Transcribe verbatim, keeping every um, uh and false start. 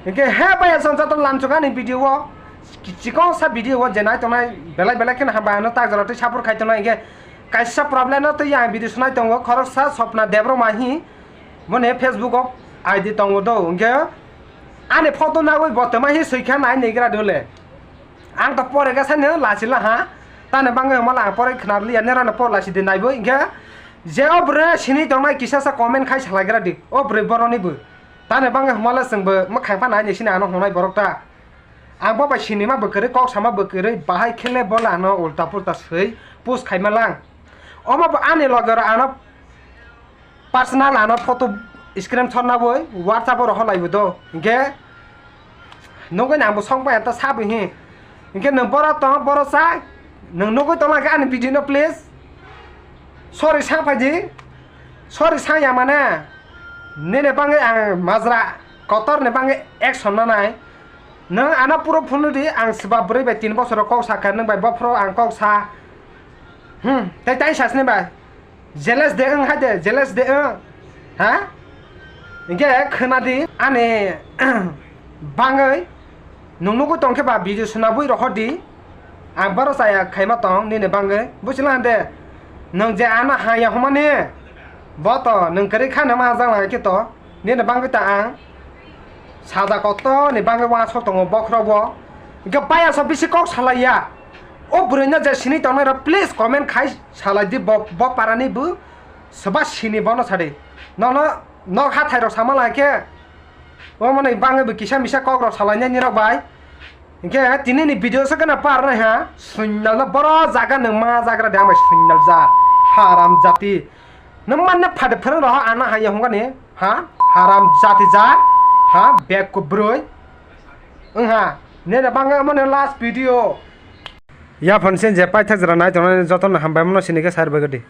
Hinkhe he bai asong joto lamchuk ani video o, chikon sa video o je nai tongnai belai belai kheno hambai ano tak jora tei support khai tongnai. Hinkhe kaisa problem no tei ang video sunai tongo, khoroksa Sopna Debbarma hi mone Facebook o I D tongo do. Hinkhe ani photo nagwi bo toma hi swi kha nai negra dole. Ang to pore ga sani lachila ha. Tani bangwi hwnmala ang pore khna liya, nerano por lasi di naibo. Hinkhe je o bwrwi sini tongnai kisa sa comment khai salaigra di. O bwrwi boroni bo. Tani bangwi hwnmala chwngbo mwkhang phano aini sini ano hwnai borok ta. Ang bo bai sinima bwkwrwi kok sama bwkwrwi bahai khele bola ano ulta pulta swi post khaima lang. Omo bo ani loge ro ano personal ano photo screenshot nabwi WhatsApp o rohor laibo do. Hinkhe nugwi nangbo song pai ta sabo hi. Hinkhe nwng boro tong boro cha nwng nugwi tong lakha ani video no please. Sorry sang phaidi. Sorry sang ya mane. Nini bangwi ang majra kotor ni bangwi action nanai. Nwng ano puro phunudi ang swba bwrwi bai tin bosoro kok sakha nwng bai bophro ang kok sa. Hmm, tei tai sasni bai. Jealous de wng hai de, jealous de wng. Ha? Hinkhe khwnadi ani bangwi nwng nugwi tongkhe ba video swnabwi rohordi. Ang boro chaya khaima tong nini bangwi. Buchila hande nwng je ano haya humani bo to nwng kwrwi khana ma jang lai khe to. Nini bangwi ta ang saja koto ni bangwi uansuk tongo bokhorok bo. Hinkhe baya so bisi kok salaiya. O bwrwino je sini tongnai rok please comment khai salai di bo, bo parani bo soba sini bono sadi. Nono nok hathai rok sama lai khe. O mani bangwi bo kisa misa kok rok salai nai nirok bai. Hinkhe tini ni video se gana par nai ha. Sunnal no boro jaga nwng ma jagra de amai sunnal ja. Haram jati. Nwng manna phade phwrwng roha ana haya hwnga ni, ha? Haram jati ja, ha? Bek kubroi. Wng ha? Nene bangwi omo ni last video. Ya phone se je paithak jora nai tongnai jotono hambai mano sini khe sar bagadi.